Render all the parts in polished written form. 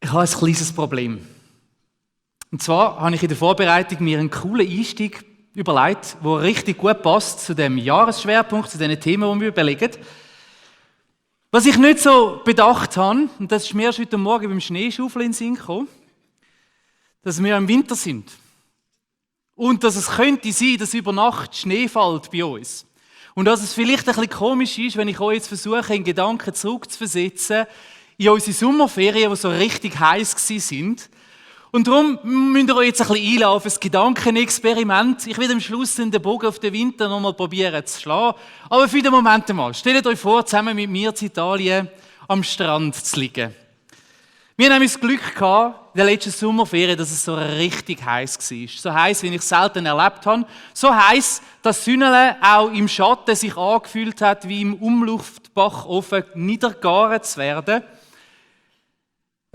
Ich habe ein kleines Problem. Und zwar habe ich in der Vorbereitung mir einen coolen Einstieg überlegt, der richtig gut passt zu dem Jahresschwerpunkt, zu den Themen, die wir überlegen. Was ich nicht so bedacht habe, und das ist mir erst heute Morgen beim Schneeschaufeln in den Sinn gekommen, dass wir im Winter sind. Und dass es könnte sein, dass über Nacht Schnee fällt bei uns. Und dass es vielleicht ein bisschen komisch ist, wenn ich euch jetzt versuche, in Gedanken zurückzuversetzen in unsere Sommerferien, die so richtig heiß sind. Und darum müsst ihr euch jetzt ein bisschen einladen auf ein Gedankenexperiment. Ich werde am Schluss den Bogen auf den Winter nochmal probieren zu schlagen. Aber für den Moment einmal, stellt euch vor, zusammen mit mir in Italien am Strand zu liegen. Wir haben nämlich das Glück gehabt, in der letzten Sommerferien, dass es so richtig heiß war. So heiß, wie ich es selten erlebt habe. So heiß, dass die Sonne auch im Schatten sich angefühlt hat, wie im Umluftbachofen niedergaren zu werden.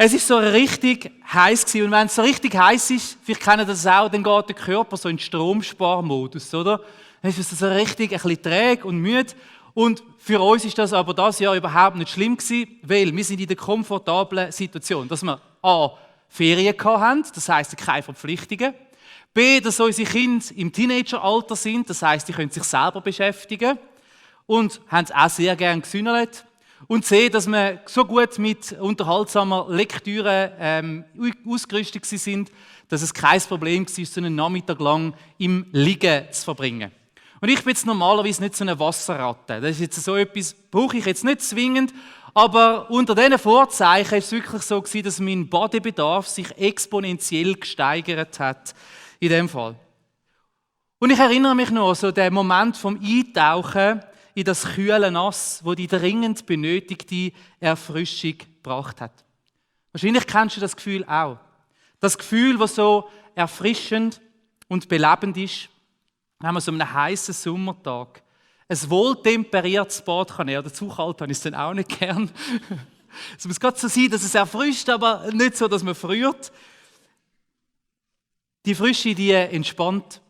Es ist so richtig heiß gewesen. Und wenn es so richtig heiß ist, vielleicht kennen das auch, dann geht der Körper so in den Stromsparmodus, oder? Dann ist es so richtig ein bisschen träge und müde. Und für uns ist das aber dieses Jahr überhaupt nicht schlimm gewesen, weil wir sind in der komfortablen Situation, dass wir A, Ferien hatten, das heisst keine Verpflichtungen. B, dass unsere Kinder im Teenageralter sind, das heisst, die können sich selber beschäftigen und haben es auch sehr gerne gesühnelt. Und C, dass wir so gut mit unterhaltsamer Lektüre ausgerüstet sind, dass es kein Problem war, so einen Nachmittag lang im Liegen zu verbringen. Und ich bin jetzt normalerweise nicht so eine Wasserratte. Das ist jetzt so etwas, brauche ich jetzt nicht zwingend, aber unter diesen Vorzeichen war es wirklich so, dass mein Badebedarf sich exponentiell gesteigert hat in dem Fall. Und ich erinnere mich noch so den Moment vom Eintauchen in das kühle Nass, wo die dringend benötigte Erfrischung gebracht hat. Wahrscheinlich kennst du das Gefühl auch. Das Gefühl, das so erfrischend und belebend ist, wenn man so einen heißen Sommertag ein wohltemperiertes Bad kann nehmen. Oder zu kalt habe ich es dann auch nicht gern. Es muss gerade so sein, dass es erfrischt, aber nicht so, dass man friert. Die Frische, die entspannt,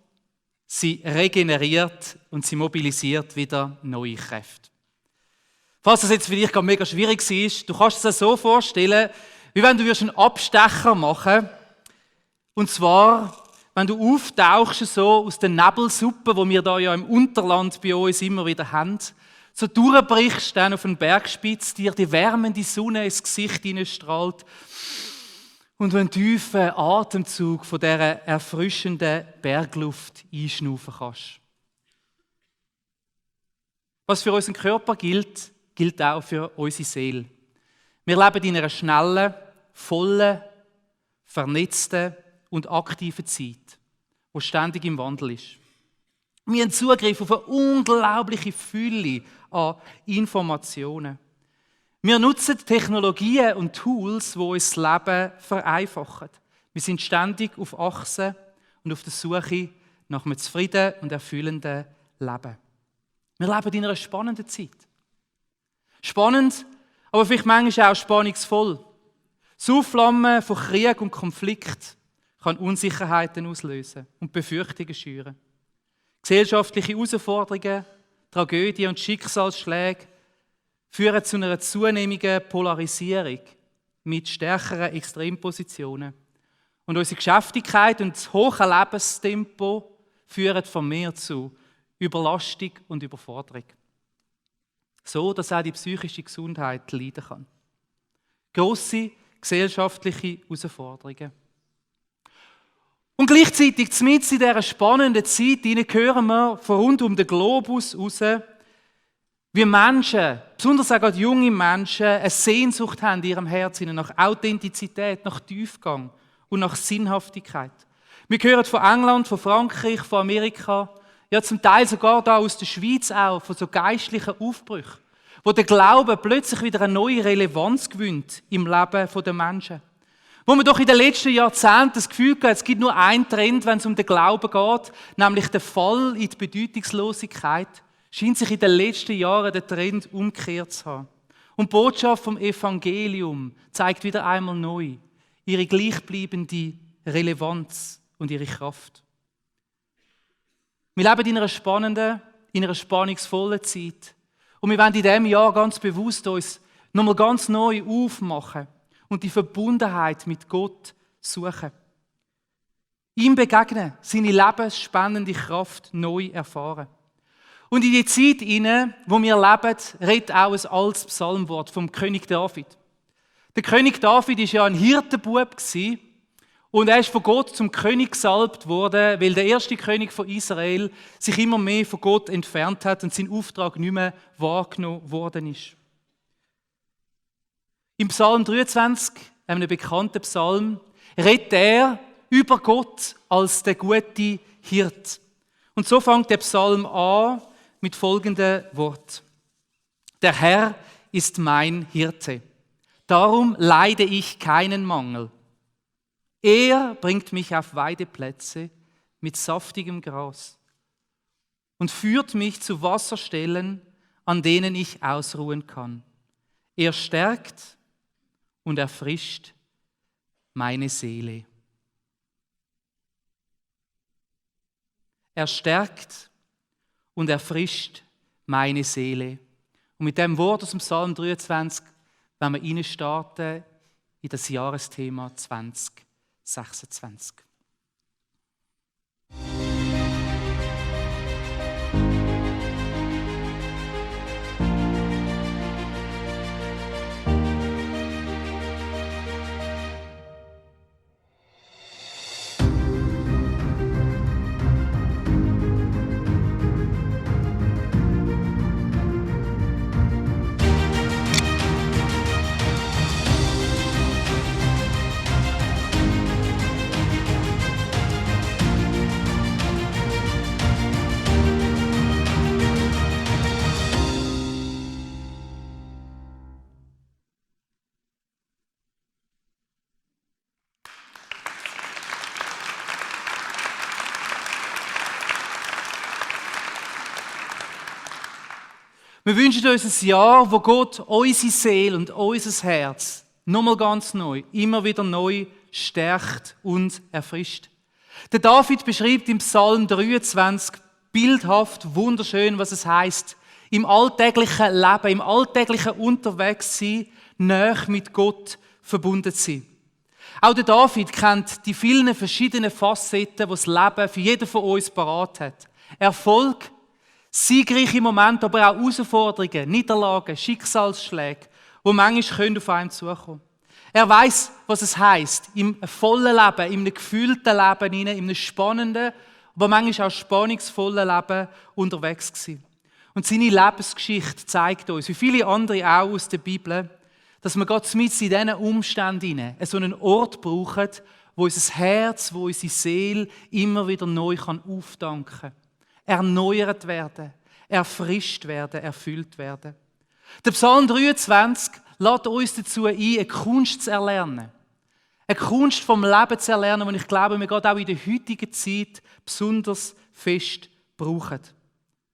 sie regeneriert und sie mobilisiert wieder neue Kräfte. Falls das jetzt für dich mega schwierig ist, du kannst es dir so vorstellen, wie wenn du einen Abstecher machen würdest. Und zwar, wenn du auftauchst so aus der Nebelsuppe, die wir da ja im Unterland bei uns immer wieder haben, so durchbrichst dann auf den Bergspitz, dir die wärmende Sonne ins Gesicht hineinstrahlt und du einen tiefen Atemzug von dieser erfrischenden Bergluft einschnaufen kannst. Was für unseren Körper gilt, gilt auch für unsere Seele. Wir leben in einer schnellen, vollen, vernetzten und aktiven Zeit, die ständig im Wandel ist. Wir haben Zugriff auf eine unglaubliche Fülle an Informationen. Wir nutzen Technologien und Tools, die uns das Leben vereinfachen. Wir sind ständig auf Achse und auf der Suche nach einem zufriedenen und erfüllenden Leben. Wir leben in einer spannenden Zeit. Spannend, aber vielleicht manchmal auch spannungsvoll. Das Aufflammen von Krieg und Konflikt kann Unsicherheiten auslösen und Befürchtungen schüren. Gesellschaftliche Herausforderungen, Tragödien und Schicksalsschläge führen zu einer zunehmenden Polarisierung mit stärkeren Extrempositionen. Und unsere Geschäftigkeit und das hohe Lebenstempo führen vermehrt zu Überlastung und Überforderung. So, dass auch die psychische Gesundheit leiden kann. Grosse gesellschaftliche Herausforderungen. Und gleichzeitig, mitten in dieser spannenden Zeit, hören wir von rund um den Globus raus, wie Menschen, besonders auch junge Menschen, eine Sehnsucht haben in ihrem Herzen nach Authentizität, nach Tiefgang und nach Sinnhaftigkeit. Wir hören von England, von Frankreich, von Amerika, ja zum Teil sogar da aus der Schweiz auch, von so geistlichen Aufbrüchen, wo der Glaube plötzlich wieder eine neue Relevanz gewinnt im Leben der Menschen. Wo man doch in den letzten Jahrzehnten das Gefühl hat, es gibt nur einen Trend, wenn es um den Glauben geht, nämlich der Fall in die Bedeutungslosigkeit, scheint sich in den letzten Jahren der Trend umgekehrt zu haben. Und die Botschaft vom Evangelium zeigt wieder einmal neu ihre gleichbleibende Relevanz und ihre Kraft. Wir leben in einer spannenden, in einer spannungsvollen Zeit. Und wir wollen in diesem Jahr ganz bewusst uns nochmal ganz neu aufmachen und die Verbundenheit mit Gott suchen. Ihm begegnen, seine lebensspannende Kraft neu erfahren. Und in die Zeit hinein, wo wir leben, redet auch ein altes Psalmwort vom König David. Der König David war ja ein Hirtenbub und er ist von Gott zum König gesalbt worden, weil der erste König von Israel sich immer mehr von Gott entfernt hat und sein Auftrag nicht mehr wahrgenommen worden ist. Im Psalm 23, einem bekannten Psalm, redet er über Gott als der gute Hirt. Und so fängt der Psalm an mit folgendem Wort. Der Herr ist mein Hirte, darum leide ich keinen Mangel. Er bringt mich auf Weideplätze mit saftigem Gras und führt mich zu Wasserstellen, an denen ich ausruhen kann. Er stärkt und erfrischt meine Seele. Er stärkt und erfrischt meine Seele. Und mit dem Wort aus dem Psalm 23 werden wir reinstarten in das Jahresthema 2026. Wir wünschen uns ein Jahr, wo Gott unsere Seele und unser Herz nochmal ganz neu, immer wieder neu stärkt und erfrischt. Der David beschreibt im Psalm 23 bildhaft, wunderschön, was es heißt, im alltäglichen Leben, im alltäglichen Unterwegssein, nahe mit Gott verbunden zu sein. Auch der David kennt die vielen verschiedenen Facetten, die das Leben für jeden von uns parat hat. Erfolg, siegreiche Momente, aber auch Herausforderungen, Niederlagen, Schicksalsschläge, die manchmal auf einen zukommen können. Er weiß, was es heisst, im vollen Leben, in einem gefühlten Leben, in einem spannenden, aber manchmal auch spannungsvollen Leben unterwegs zu sein. Und seine Lebensgeschichte zeigt uns, wie viele andere auch aus der Bibel, dass wir Gott mit in diesen Umständen so einen Ort brauchen, wo unser Herz, wo unsere Seele immer wieder neu auftanken kann. Erneuert werden, erfrischt werden, erfüllt werden. Der Psalm 23 lädt uns dazu ein, eine Kunst zu erlernen. Eine Kunst vom Leben zu erlernen, die ich glaube, wir gerade auch in der heutigen Zeit besonders fest brauchen.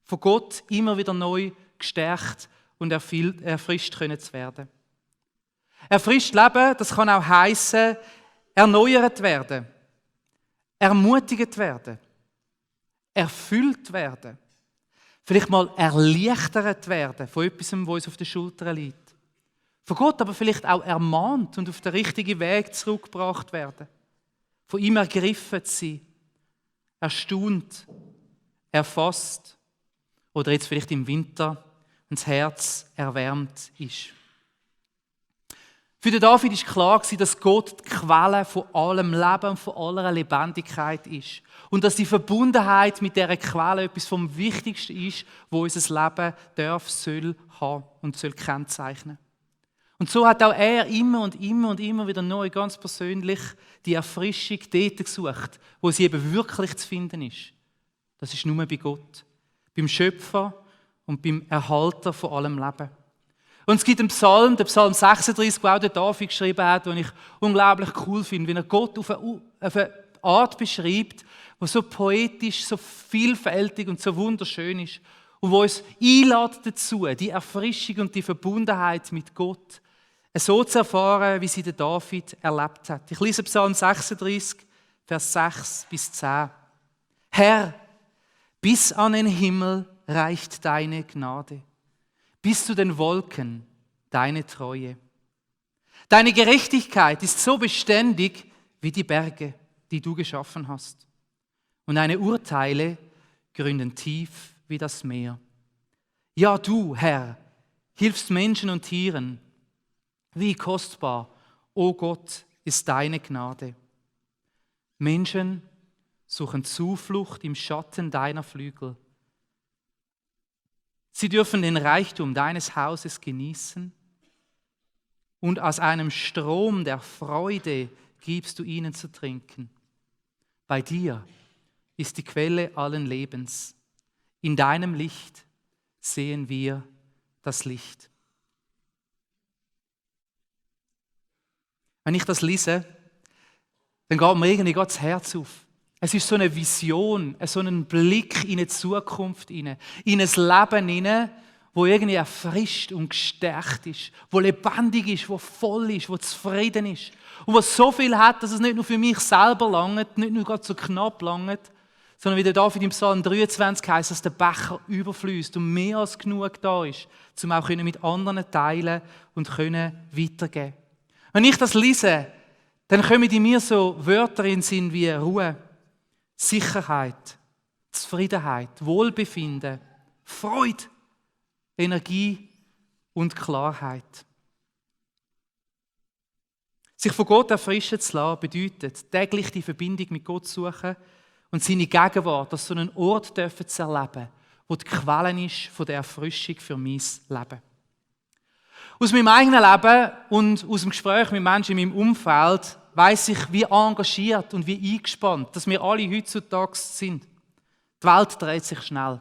Von Gott immer wieder neu gestärkt und erfrischt zu werden. Erfrischt leben, das kann auch heissen, erneuert werden, ermutigt werden, erfüllt werden, vielleicht mal erleichtert werden von etwas, was uns auf den Schultern liegt. Von Gott aber vielleicht auch ermahnt und auf den richtigen Weg zurückgebracht werden. Von ihm ergriffen zu sein, erstaunt, erfasst oder jetzt vielleicht im Winter, wenn das Herz erwärmt ist. Für den David war klar, dass Gott die Quelle von allem Leben und von aller Lebendigkeit ist. Und dass die Verbundenheit mit dieser Quelle etwas vom Wichtigsten ist, wo unser Leben darf, soll haben und soll kennzeichnen. Und so hat auch er immer und immer und immer wieder neu ganz persönlich die Erfrischung dort gesucht, wo sie eben wirklich zu finden ist. Das ist nur bei Gott, beim Schöpfer und beim Erhalter von allem Leben. Und es gibt einen Psalm, den Psalm 36, wo auch der David geschrieben hat, den ich unglaublich cool finde, wie er Gott auf eine Art beschreibt, die so poetisch, so vielfältig und so wunderschön ist und wo uns einlädt dazu, die Erfrischung und die Verbundenheit mit Gott so zu erfahren, wie sie der David erlebt hat. Ich lese Psalm 36, Vers 6 bis 10. Herr, bis an den Himmel reicht deine Gnade. Bis zu den Wolken deine Treue. Deine Gerechtigkeit ist so beständig wie die Berge, die du geschaffen hast. Und deine Urteile gründen tief wie das Meer. Ja, du, Herr, hilfst Menschen und Tieren. Wie kostbar, o Gott, ist deine Gnade. Menschen suchen Zuflucht im Schatten deiner Flügel. Sie dürfen den Reichtum deines Hauses genießen und aus einem Strom der Freude gibst du ihnen zu trinken. Bei dir ist die Quelle allen Lebens. In deinem Licht sehen wir das Licht. Wenn ich das lese, dann geht mir irgendwie das Herz auf. Es ist so eine Vision, so ein Blick in eine Zukunft hinein, in ein Leben hinein, wo irgendwie erfrischt und gestärkt ist, wo lebendig ist, wo voll ist, wo zufrieden ist und wo so viel hat, dass es nicht nur für mich selber langt, nicht nur gerade so knapp langt, sondern wie der David im Psalm 23 heißt, dass der Becher überfließt und mehr als genug da ist, um auch mit anderen teilen und weitergeben. Wenn ich das lese, dann kommen in mir so Wörter in den Sinn wie Ruhe, Sicherheit, Zufriedenheit, Wohlbefinden, Freude, Energie und Klarheit. Sich von Gott erfrischen zu lassen, bedeutet, täglich die Verbindung mit Gott zu suchen und seine Gegenwart als so einen Ort zu erleben, wo die Quelle ist von der Erfrischung für mein Leben. Aus meinem eigenen Leben und aus dem Gespräch mit Menschen in meinem Umfeld weiss ich, wie engagiert und wie eingespannt, dass wir alle heutzutage sind. Die Welt dreht sich schnell.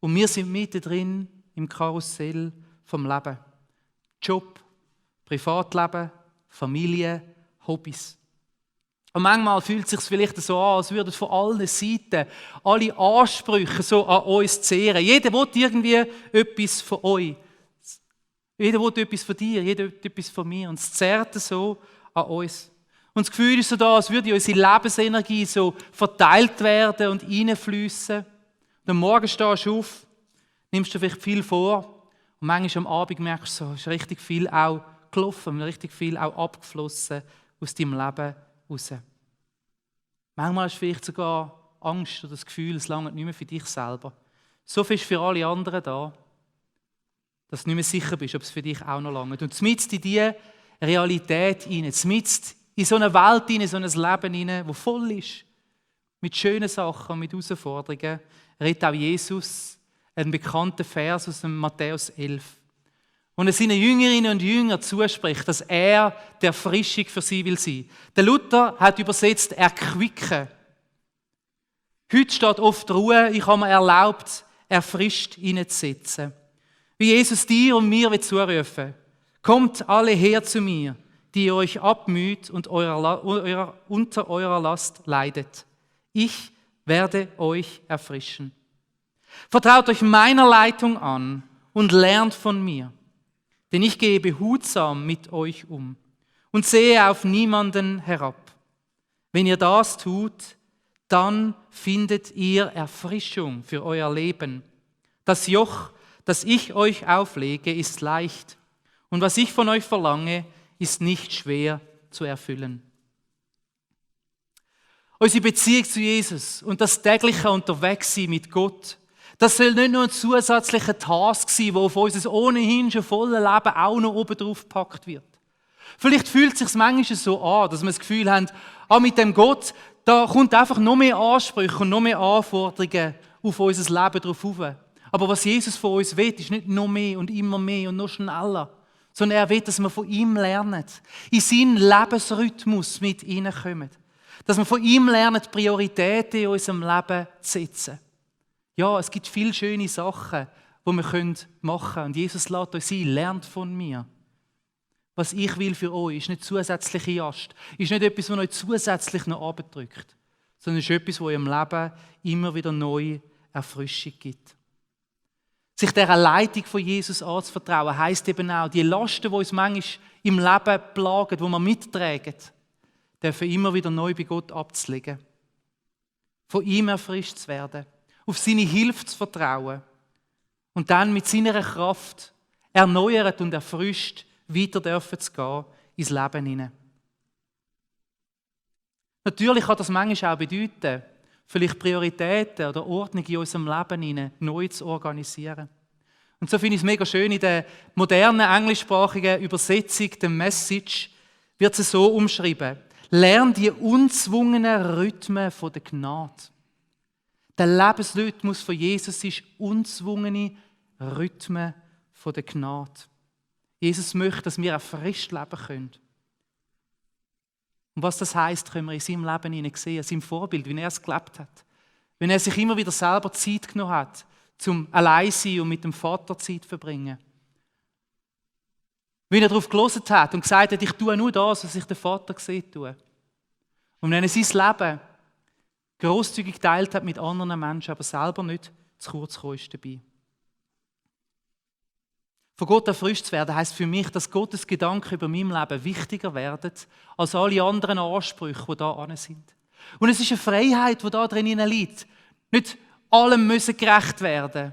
Und wir sind mittendrin im Karussell vom Leben. Job, Privatleben, Familie, Hobbys. Und manchmal fühlt es sich vielleicht so an, als würden von allen Seiten alle Ansprüche so an uns zehren. Jeder will irgendwie etwas von euch. Jeder will etwas von dir, jeder will etwas von mir. Und es zerrt so an uns. Und das Gefühl ist so da, als würde unsere Lebensenergie so verteilt werden und reinfließen. Und am Morgen stehst du auf, nimmst du vielleicht viel vor und manchmal am Abend merkst du, so ist richtig viel auch gelaufen, richtig viel auch abgeflossen aus deinem Leben raus. Manchmal hast du vielleicht sogar Angst oder das Gefühl, es langt nicht mehr für dich selber. So viel ist für alle anderen da, dass du nicht mehr sicher bist, ob es für dich auch noch langt. Und mitten in diese Realität hinein, mitten in so eine Welt hinein, so ein Leben hinein, das voll ist, mit schönen Sachen, mit Herausforderungen, redet auch Jesus einen bekannten Vers aus dem Matthäus 11. Und er seinen Jüngerinnen und Jüngern zuspricht, dass er der Erfrischung für sie will sein. Der Luther hat übersetzt, erquicken. Heute steht oft Ruhe, ich habe mir erlaubt, erfrischt hineinzusetzen. Wie Jesus dir und mir zurufen, kommt alle her zu mir, die ihr euch abmüht und unter eurer Last leidet. Ich werde euch erfrischen. Vertraut euch meiner Leitung an und lernt von mir, denn ich gehe behutsam mit euch um und sehe auf niemanden herab. Wenn ihr das tut, dann findet ihr Erfrischung für euer Leben. Das Joch, das ich euch auflege, ist leicht und was ich von euch verlange, ist nicht schwer zu erfüllen. Unsere Beziehung zu Jesus und das tägliche Unterwegssein mit Gott, das soll nicht nur ein zusätzlicher Task sein, der auf unser ohnehin schon volles Leben auch noch oben drauf gepackt wird. Vielleicht fühlt es sich manchmal so an, dass wir das Gefühl haben, mit dem Gott, da kommt einfach noch mehr Ansprüche und noch mehr Anforderungen auf unser Leben drauf rauf. Aber was Jesus von uns will, ist nicht noch mehr und noch schneller, sondern er will, dass wir von ihm lernen, in seinen Lebensrhythmus mit hineinkommen. Dass wir von ihm lernen, Prioritäten in unserem Leben zu setzen. Ja, es gibt viele schöne Sachen, die wir machen können. Und Jesus lädt uns ein, lernt von mir. Was ich will für euch, ist nicht zusätzliche Last, ist nicht etwas, was euch zusätzlich noch abdrückt, sondern ist etwas, was eurem Leben immer wieder neue Erfrischung gibt. Sich dieser Leitung von Jesus anzuvertrauen, heisst eben auch, die Lasten, die uns manchmal im Leben plagen, die wir mittragen, dürfen immer wieder neu bei Gott abzulegen. Von ihm erfrischt zu werden, auf seine Hilfe zu vertrauen und dann mit seiner Kraft erneuert und erfrischt weiter dürfen zu gehen ins Leben hinein. Natürlich kann das manchmal auch bedeuten, vielleicht Prioritäten oder Ordnung in unserem Leben hinein neu zu organisieren. Und so finde ich es mega schön, in der modernen englischsprachigen Übersetzung, der Message, wird es so umschrieben: Lern die unzwungenen Rhythmen von der Gnade. Der Lebensrhythmus von Jesus ist unzwungene Rhythmen von der Gnade. Jesus möchte, dass wir erfrischt leben können. Und was das heisst, können wir in seinem Leben sehen, an seinem Vorbild, wie er es gelebt hat. Wenn er sich immer wieder selber Zeit genommen hat, zum Alleinsein und mit dem Vater Zeit verbringen. Wenn er darauf gehört hat und gesagt hat, ich tue nur das, was ich den Vater gesehen tue. Und wenn er sein Leben grosszügig geteilt hat mit anderen Menschen, aber selber nicht zu kurz gekommen ist dabei. Von Gott erfrischt zu werden, heisst für mich, dass Gottes Gedanken über mein Leben wichtiger werden als alle anderen Ansprüche, die da an sind. Und es ist eine Freiheit, die da drin liegt. Nicht allem müssen gerecht werden,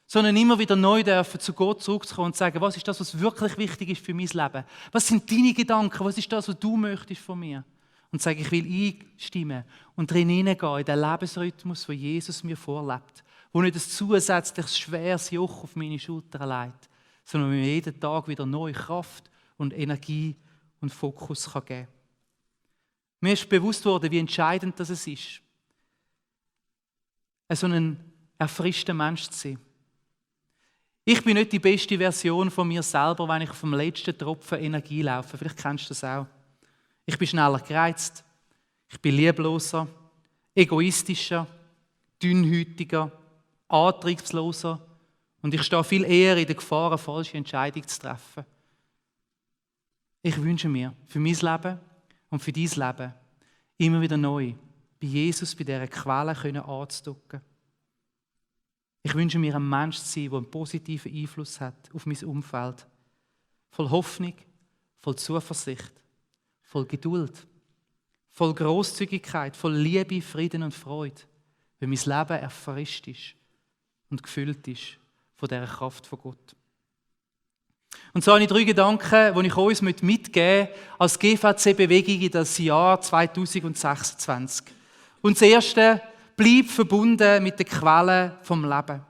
sondern immer wieder neu dürfen zu Gott zurückzukommen und sagen, was ist das, was wirklich wichtig ist für mein Leben? Was sind deine Gedanken? Was ist das, was du möchtest von mir? Und sage, ich will einstimmen und drin hineingehen, in den Lebensrhythmus, den Jesus mir vorlebt, wo nicht ein zusätzliches, schweres Joch auf meine Schultern legt, sondern mir jeden Tag wieder neue Kraft und Energie und Fokus geben kann. Mir ist bewusst worden, wie entscheidend das ist, so ein erfrischter Mensch zu sein. Ich bin nicht die beste Version von mir selber, wenn ich auf dem letzten Tropfen Energie laufe. Vielleicht kennst du das auch. Ich bin schneller gereizt, ich bin liebloser, egoistischer, dünnhäutiger, antriebsloser und ich stehe viel eher in der Gefahr, eine falsche Entscheidung zu treffen. Ich wünsche mir für mein Leben und für dein Leben immer wieder neu bei Jesus, bei dieser Quelle anzudocken. Ich wünsche mir, ein Mensch zu sein, der einen positiven Einfluss hat auf mein Umfeld. Voll Hoffnung, voll Zuversicht, voll Geduld, voll Grosszügigkeit, voll Liebe, Frieden und Freude, weil mein Leben erfrischt ist und gefüllt ist von dieser Kraft von Gott. Und so habe ich 3 Gedanken, die ich uns mitgeben möchte als GVC-Bewegung in das Jahr 2026. Und das erste: Bleib verbunden mit der Quelle vom Leben.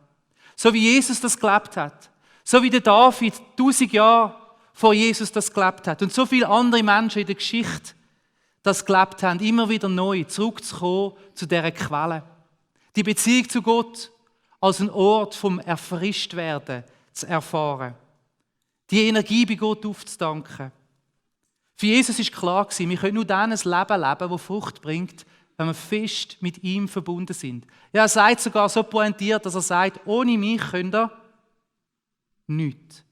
So wie Jesus das gelebt hat. So wie der David 1000 Jahre vor Jesus das gelebt hat. Und so viele andere Menschen in der Geschichte das gelebt haben. Immer wieder neu zurückzukommen zu dieser Quelle. Die Beziehung zu Gott als ein Ort vom Erfrischtwerden zu erfahren. Die Energie bei Gott aufzudanken. Für Jesus war klar, wir können nur dann ein Leben leben, das Frucht bringt, wenn wir fest mit ihm verbunden sind. Ja, er sagt sogar so pointiert, dass er sagt, ohne mich könnt ihr nichts.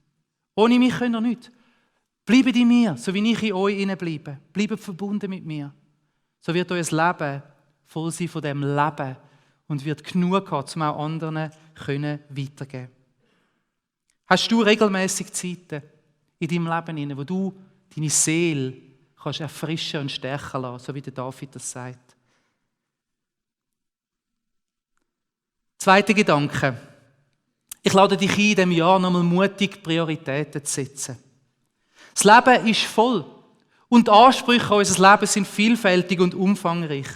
Ohne mich könnt ihr nichts. Bleibt in mir, so wie ich in euch bleibe. Bleibt verbunden mit mir. So wird euer Leben voll sein von diesem Leben und wird genug haben, um auch anderen weitergeben können. Hast du regelmäßig Zeiten in deinem Leben, wo du deine Seele kannst erfrischen und stärken lassen, so wie der David das sagt? Zweiter Gedanke. Ich lade dich ein, in diesem Jahr nochmal mutig Prioritäten zu setzen. Das Leben ist voll und die Ansprüche an unser Leben sind vielfältig und umfangreich.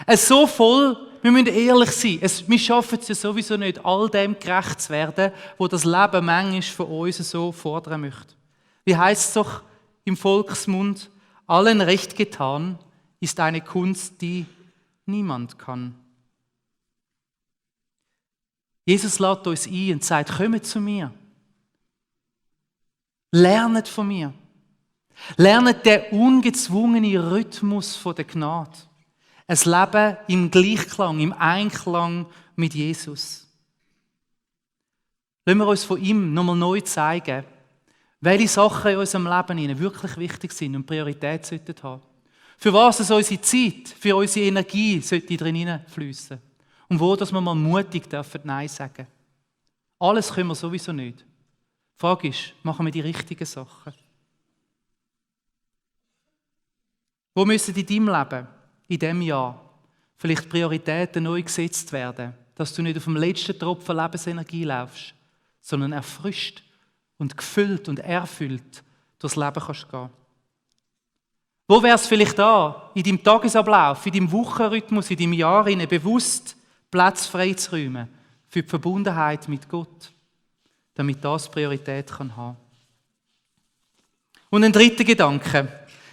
Es so voll, wir müssen ehrlich sein, wir schaffen es ja sowieso nicht, all dem gerecht zu werden, wo das Leben manchmal von uns so fordern möchte. Wie heisst es doch im Volksmund? Allen recht getan ist eine Kunst, die niemand kann. Jesus lädt uns ein und sagt, kommt zu mir. Lernet von mir. Lernet den ungezwungenen Rhythmus von der Gnade. Ein Leben im Gleichklang, im Einklang mit Jesus. Lassen wir uns von ihm nochmal neu zeigen, welche Sachen in unserem Leben wirklich wichtig sind und Priorität sollten haben. Für was es unsere Zeit, für unsere Energie sollte drin fließen. Und wo, dass wir mal mutig dürfen Nein sagen. Alles können wir sowieso nicht. Die Frage ist, machen wir die richtigen Sachen? Wo müssen in deinem Leben, in diesem Jahr, vielleicht Prioritäten neu gesetzt werden, dass du nicht auf dem letzten Tropfen Lebensenergie laufst, sondern erfrischt und gefüllt und erfüllt durchs Leben kannst gehen. Wo wäre es vielleicht da, in deinem Tagesablauf, in deinem Wochenrhythmus, in deinem Jahr bewusst Platz freizuräumen für die Verbundenheit mit Gott, damit das Priorität haben kann. Und ein dritter Gedanke,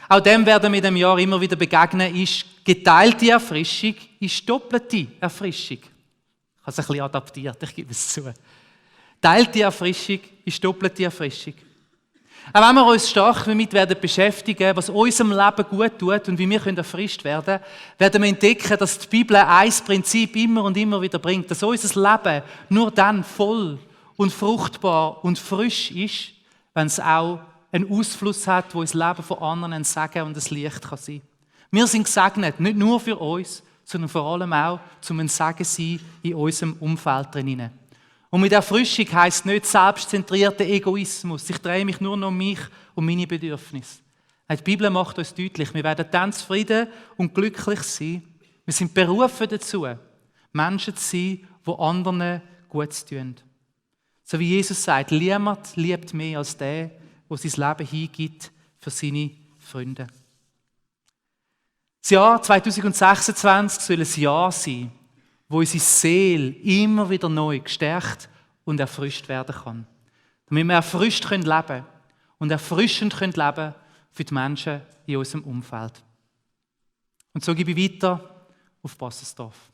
auch dem werden wir in diesem Jahr immer wieder begegnen, ist geteilte Erfrischung ist doppelte Erfrischung. Ich habe es ein bisschen adaptiert, ich gebe es zu. Teilte Erfrischung ist doppelte Erfrischung. Auch wenn wir uns stark damit werden beschäftigen, was unserem Leben gut tut und wie wir erfrischt werden wir entdecken, dass die Bibel ein Prinzip immer und immer wieder bringt, dass unser Leben nur dann voll und fruchtbar und frisch ist, wenn es auch einen Ausfluss hat, wo das Leben von anderen ein Segen und ein Licht kann sein. Wir sind gesegnet, nicht nur für uns, sondern vor allem auch, um ein Segen zu sein in unserem Umfeld drinnen. Und mit Erfrischung heisst nicht selbstzentrierter Egoismus. Ich drehe mich nur noch um mich und meine Bedürfnisse. Die Bibel macht uns deutlich, wir werden dann zufrieden und glücklich sein. Wir sind berufen dazu, Menschen zu sein, die anderen Gutes tun. So wie Jesus sagt, niemand liebt mehr als der sein Leben hingibt für seine Freunde. Das Jahr 2026 soll ein Jahr sein, wo unsere Seele immer wieder neu gestärkt und erfrischt werden kann. Damit wir erfrischt leben können und erfrischend leben können für die Menschen in unserem Umfeld. Und so gebe ich weiter auf Bassersdorf.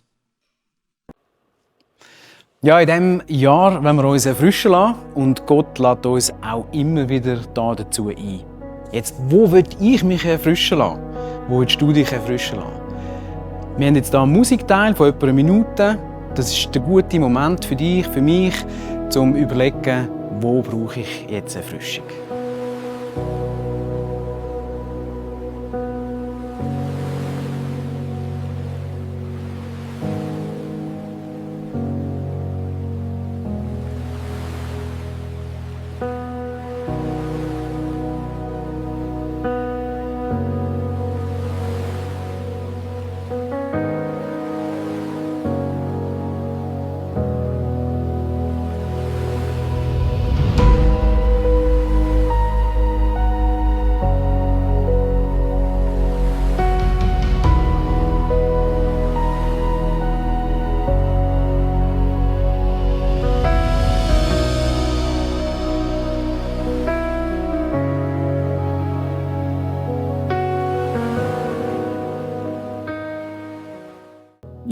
Ja, in diesem Jahr wollen wir uns erfrischen lassen und Gott lädt uns auch immer wieder dazu ein. Jetzt, wo will ich mich erfrischen lassen? Wo willst du dich erfrischen lassen? Wir haben jetzt hier einen Musikteil von etwa einer Minute. Das ist der gute Moment für dich, für mich, um zu überlegen, wo brauche ich jetzt Erfrischung.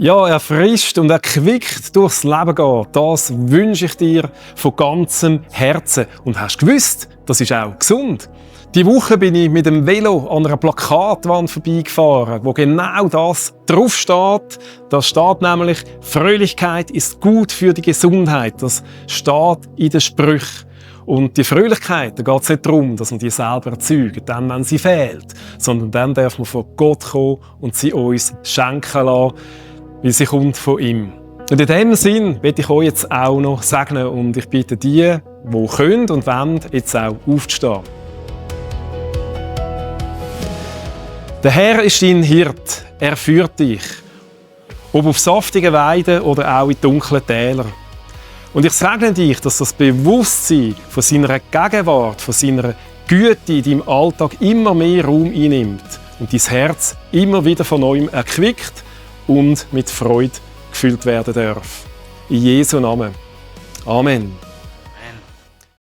Ja, erfrischt und erquickt durchs Leben gehen, das wünsche ich dir von ganzem Herzen. Und hast du gewusst, das ist auch gesund. Die Woche bin ich mit dem Velo an einer Plakatwand vorbeigefahren, wo genau das draufsteht. Da steht nämlich, Fröhlichkeit ist gut für die Gesundheit. Das steht in den Sprüchen. Und die Fröhlichkeit, da geht es nicht darum, dass man die selber erzeugt, dann, wenn sie fehlt, sondern dann darf man von Gott kommen und sie uns schenken lassen, weil sie kommt von ihm. Und in diesem Sinn will ich euch jetzt auch noch segnen und ich bitte die können und wollen, jetzt auch aufzustehen. Der Herr ist dein Hirt, er führt dich, ob auf saftigen Weiden oder auch in dunklen Tälern. Und ich segne dich, dass das Bewusstsein von seiner Gegenwart, von seiner Güte in deinem Alltag immer mehr Raum einnimmt und dein Herz immer wieder von neuem erquickt und mit Freude gefüllt werden darf. In Jesu Namen. Amen.